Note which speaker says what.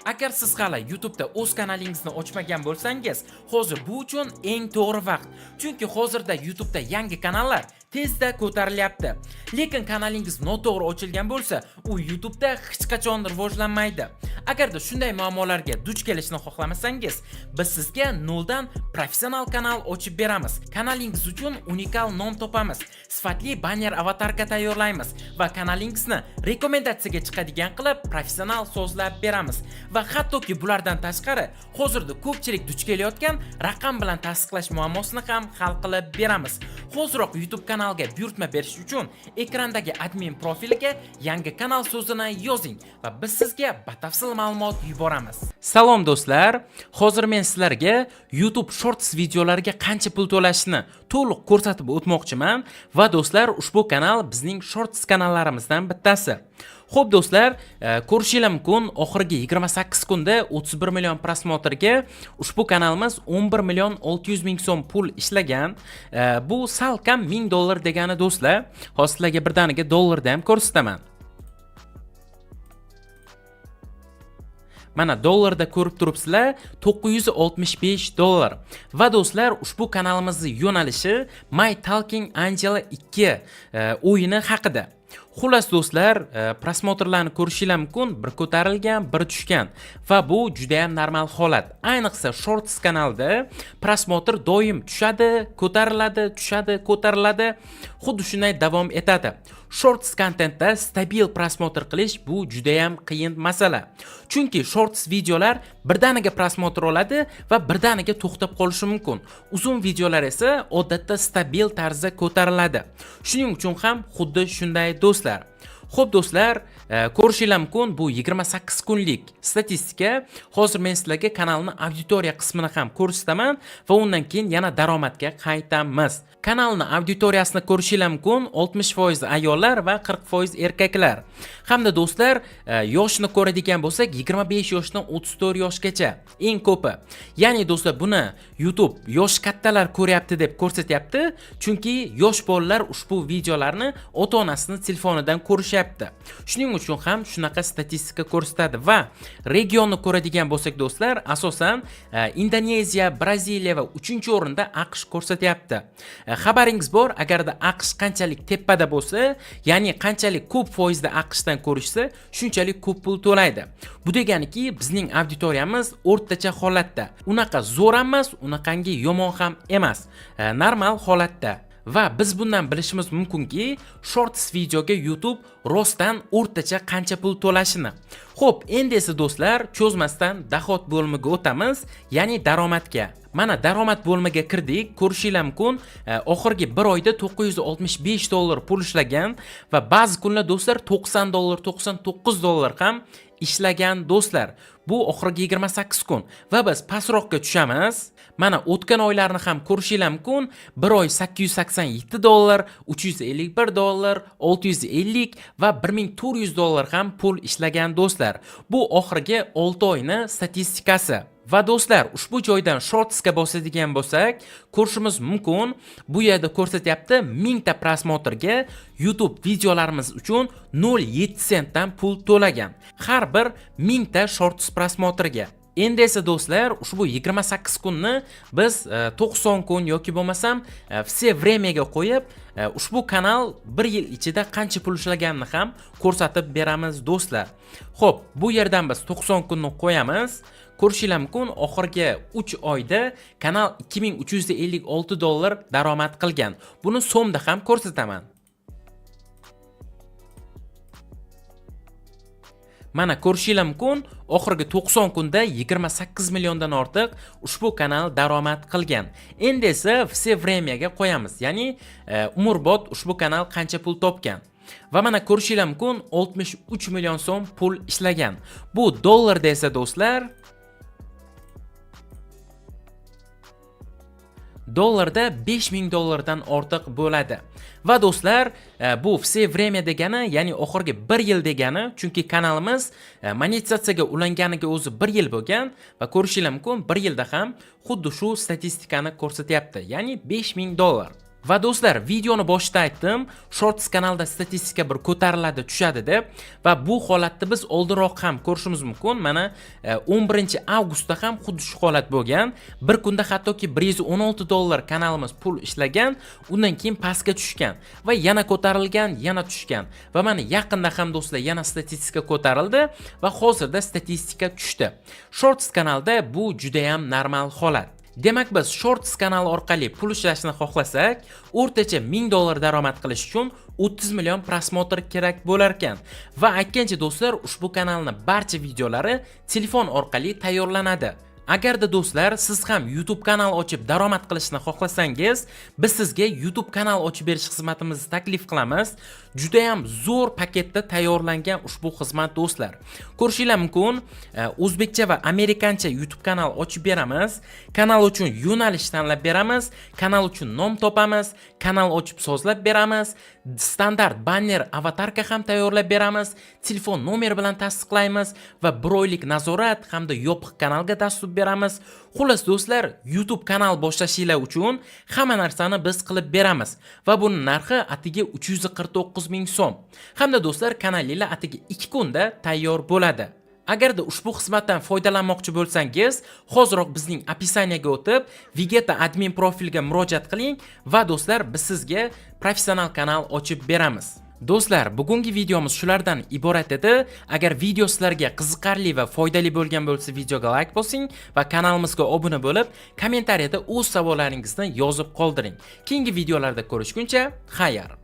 Speaker 1: Agar siz hali YouTube'da o'z kanalingizni ochmagan bo'lsangiz, hozir bu uchun eng to'g'ri vaqt. Chunki hozirda YouTube'da yangi kanallar tezda ko'tarilyapti. Lekin kanalingiz noto'g'ri ochilgan bo'lsa, u YouTube'da hech qachon rivojlanmaydi. Agarda shunday muammolarga duch kelishni xohlamasangiz, biz sizga noldan professional kanal ochib beramiz. Kanalingiz uchun unikal nom topamiz, sifatli banner, avatarka tayyorlaymiz va kanalingizni rekomendatsiyaga chiqadigan qilib professional sozlab beramiz. Va hattoki bulardan tashqari, hozirda ko'pchilik duch kelayotgan raqam bilan tasdiqlash muammosini ham hal qilib beramiz. Hoziroq YouTube kanalga buyurtma berish uchun ekrandagi admin profiliga "yangi kanal" so'zini yozing va biz sizga batafsil ma'lumot yuboramiz. Salom, do'stlar. Hozir men sizlarga YouTube Shorts videolariga qancha pul to'lashni to'liq ko'rsatib o'tmoqchiman va, do'stlar, ushbu kanal bizning Shorts kanallarimizdan bittasi. Xo'p, do'stlar, ko'rishinglar mumkin, oxirgi 28 kunda 31 million просмотр ga ushbu kanalimiz 11 million 600 ming so'm pul ishlagan. Bu salkam 1000 dollar degani, do'stlar. Hozir sizlarga birdaniga dollarda ham ko'rsataman. Mana, dollarda ko'rib turibsizlar, 965 dollar. Va, do'stlar, ushbu kanalimizning yo'nalishi My Talking Angela 2 o'yini haqida. Xullas, do'stlar, просмотр larni ko'rishinglar mumkin, bir ko'tarilgan, bir tushgan va bu juda ham normal holat. Ayniqsa Shorts kanalida просмотр doim tushadi, ko'tariladi, tushadi, ko'tariladi. Xuddi shunday davom etadi. Shorts kontentda stabil просмотр qilish bu juda ham qiyin masala. Chunki Shorts videolar birdaniga просмотр oladi va birdaniga to'xtab qolishi mumkin. Uzun videolar esa odatda stabil tarzda ko'tariladi. Shuning uchun ham xuddi shunday, do'stlar. Xo'p, do'stlar, ko'rishinglar mumkin, bu 28 kunlik statistika. Hozir men sizlarga kanalni auditoriya qismini ham ko'rsataman va undan keyin yana daromadga qaytamiz. Kanalni auditoriyasini ko'rishinglar mumkin, 60% ayollar va 40% erkaklar. Hamda, do'stlar, yoshini ko'radigan bo'lsak, 25 yoshdan 34 yoshgacha eng ko'pi. Ya'ni, do'stlar, buni YouTube yosh kattalar ko'ryapti deb ko'rsatyapti, chunki yosh bolalar ushbu videolarni ota-onasini telefonidan ko'rishyapti. Shuning uchun ham shunaqa statistika ko'rsatadi va regionni ko'radigan bo'lsak, do'stlar, asosan Indoneziya, Braziliya va 3-o'rinda AQSh ko'rsatyapti. Xabaringiz bor, agarda AQSh qanchalik tepada bo'lsa, ya'ni qanchalik ko'p foizda AQShdan ko'rishsa, shunchalik ko'p pul to'laydi. Bu deganiki, bizning auditoriyamiz o'rtacha holatda. Unaqa zo'r emas, unaqangi yomon ham emas. Normal holatda. Va biz bundan bilishimiz mumkinki, Shorts videoga YouTube rostdan o'rtacha qancha pul to'lashini. Xo'p, endi esa, do'stlar, cho'zmasdan доход bo'limiga o'tamiz, ya'ni daromadga. Mana, daromad bo'limiga kirdik, ko'rishinglar mumkin, oxirgi bir oyda 965 dollar pul ishlagan va ba'zi kunlar, do'stlar, 90 dollar, 99 dollar ham ishlagan, do'stlar. Bu oxirgi 28 kun va biz pastroqqa tushamiz. Mana, o'tgan oylarni ham ko'rishinglar mumkin. Bir oy 887 dollar, 351 dollar, 650 va 1400 dollar ham pul ishlagan, do'stlar. Bu oxirgi 6 oyni statistikasi. Va, do'stlar, ushbu joydan Shortsga bosadigan bo'lsak, ko'rishimiz mumkin. Bu yerda ko'rsatyapti, 1000 ta просмотр ga YouTube videolarimiz uchun 0.7 sentdan pul to'lagan. Har bir 1000 ta Shorts просмотр ga. Endi esa, do'stlar, ushbu 28 kunni biz 90 kun yoki bo'lmasam все время ga qo'yib, ushbu kanal bir yil ichida qancha pul ishlaganini ham ko'rsatib beramiz, do'stlar. Xo'p, bu yerdan biz 90 kunni qo'yamiz. Ko'rishinglar mumkin, oxirgi 3 oyda kanal 2356 dollar daromad qilgan. Buni so'mda ham ko'rsataman. Mana, ko'rishinglar mumkin, oxirgi 90 kunda 28 milliondan ortiq ushbu kanal daromad qilgan. Endi esa все время ga qo'yamiz, ya'ni umrbod ushbu kanal qancha pul topgan. Va mana, ko'rishinglar mumkin, 63 million so'm pul ishlagan. Bu dollarda esa, do'stlar, dollarda 5000 dollardan ortiq bo'ladi. Va, do'stlar, bu все время degani, ya'ni oxirgi 1 yil degani, chunki kanalimiz monetizatsiyaga ulanganiga o'zi 1 yil bo'lgan va ko'rishinglar mumkin, 1 yilda ham xuddi shu statistikani ko'rsatyapti, ya'ni 5000 dollar. Va do'stlar, videoni boshida aytdim, Shorts kanalda statistika bir ko'tariladi, tushadi deb va bu holatni biz oldinroq ham ko'rishimiz mumkin. Mana 11 avgustda ham xuddi shu holat bo'lgan. Bir kunda hattoki 116 dollar kanalimiz pul ishlagan, undan keyin pastga tushgan va yana ko'tarilgan, yana tushgan. Va mana yaqinda ham, do'stlar, yana statistika ko'tarildi va hozirda statistika tushdi. Shorts kanalda bu juda ham normal holat. Demak, biz Shorts kanali orqali pul ishlashni xohlasak, o'rtacha 1000 dollar daromad qilish uchun 30 million просмотр kerak bo'lar ekan. Va aytgancha, do'stlar, ushbu kanalni barcha videolari telefon orqali tayyorlanadi. Agarda, do'stlar, siz ham YouTube kanal ochib daromad qilishni xohlasangiz, biz sizga YouTube kanal ochib berish xizmatimizni taklif qilamiz. Juda ham zo'r paketda tayyorlangan ushbu xizmat, do'stlar. Ko'rishinglar mumkin, o'zbekcha va amerikancha YouTube kanal ochib beramiz. Kanal uchun yo'nalish tanlab beramiz, kanal uchun nom topamiz, kanal ochib sozlab beramiz, standart banner, аватарка ham tayyorlab beramiz, telefon nomeri bilan tasdiqlaymiz va bir oylik nazorat hamda yopiq kanalga dastur beramiz. Xullas, do'stlar, YouTube kanal boshlashinglar uchun hamma narsani biz qilib beramiz va buni narxi atigi 349 ming so'm. Hamda, do'stlar, kanalinglar atigi 2 kunda tayyor bo'ladi. Agarda ushbu xizmatdan foydalanmoqchi bo'lsangiz, hoziroq bizning описание ga o'tib, Vegeta admin profilga murojaat qiling va, do'stlar, biz sizga professional kanal ochib beramiz. Do'stlar, bugungi videomiz shulardan iborat edi. Agar video sizlarga qiziqarli va foydali bo'lgan bo'lsa, videoga like bosing va kanalimizga obuna bo'lib, kommentariyada o'z savollaringizni yozib qoldiring. Keyingi videolarda ko'rishguncha, xayr.